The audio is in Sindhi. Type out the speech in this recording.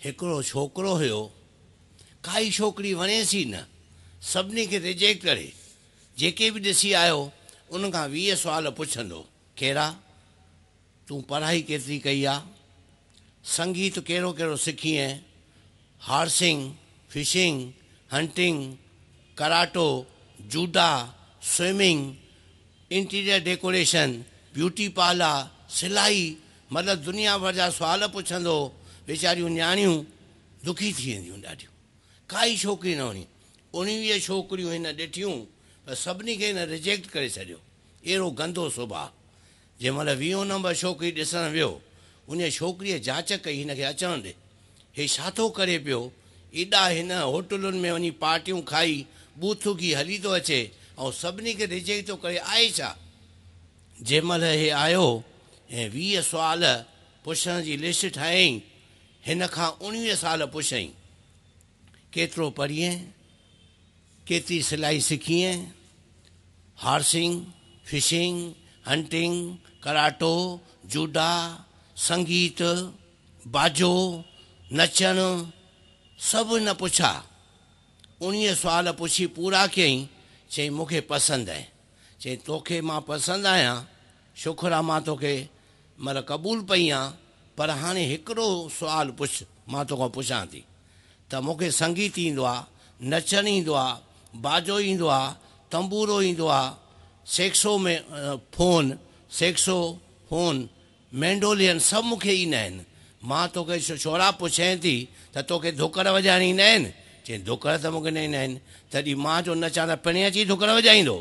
هڪڙو ڇوڪرو هيو، ڪائي ڇوڪري وڻيس ئي نه، سڀني کي ريجيڪٽ ڪري، جيڪي به ڏسي آيو، ان کان 20 سوال پڇندو، ڪهڙا؟ تون پڙهائي ڪيتري ڪئي آ؟ سنگيت ڪهڙو ڪهڙو سکيئين؟ Horsing, fishing, hunting, karate, judo, swimming, interior decoration, beauty parlour, سلائي، مطلب دنيا ڀر جا سوال پڇندو هو. ويچاريون نياڻيون دکي ٿي وينديون ڏاڍيون. ڪائي ڇوڪري نه وڻي. 19 ڇوڪريون هن ڏٺيون پر سڀني کي هن ريجيڪٽ ڪري ڇڏيو. اهڙو گندو سڀاء. جنهن مهل ويهون نمبر ڇوڪري ڏسڻ ويو، انهيء ڇوڪريء جاچ ڪئي، هن کي اچڻ ڏي. هي ڇا ٿو ڪري پيو؟ ايڏا هن هوٽلن ۾ وڃي پارٽيون کائي، ٻوٿ اگهي هلي ٿو اچي ۽ سڀني کي ريجيڪٽ ٿو ڪري، آهي ڇا؟ جنهن مهل هي آيو ۽ 20 سوال پڇڻ جي لسٽ ٺاهيائين، هن کان 19 سوال پڇيائين، ڪيترو پڙهين؟ ڪيتري سلائي سکيئين؟ هارسنگ، فشنگ، هنٽنگ، ڪراٽو، جوڊا، سنگيت، باجو، نچڻ، سڀ هن پڇا. 19 سوال پڇي پورا ڪيائين، چيائين مون کي پسند آهين. چيائين توکي مان پسند آهيان، شڪر آ مان توکي مطلب قبول پئي آن، پر هاڻي هڪڙو سوال پڇ، مان توکان پڇان ٿي ته مون کي سنگيت ايندو آ، نچڻ ايندو آ، باجو ايندو آ، تنبورو ايندو آ، سيڪسو ۾ فون، سيڪسو فون، مينڊولين سڀ مون کي ايندا آهن. مان توکي ڇورا پڇين ٿي ته توکي ڌڪڙ وڄائڻ ايندا آهن؟ چيائين ڌڪڙ ته مون کي نه ايندا آهن. تڏهن مان جو نچان ته پڻهين اچي ڌڪڙ وڄائيندو.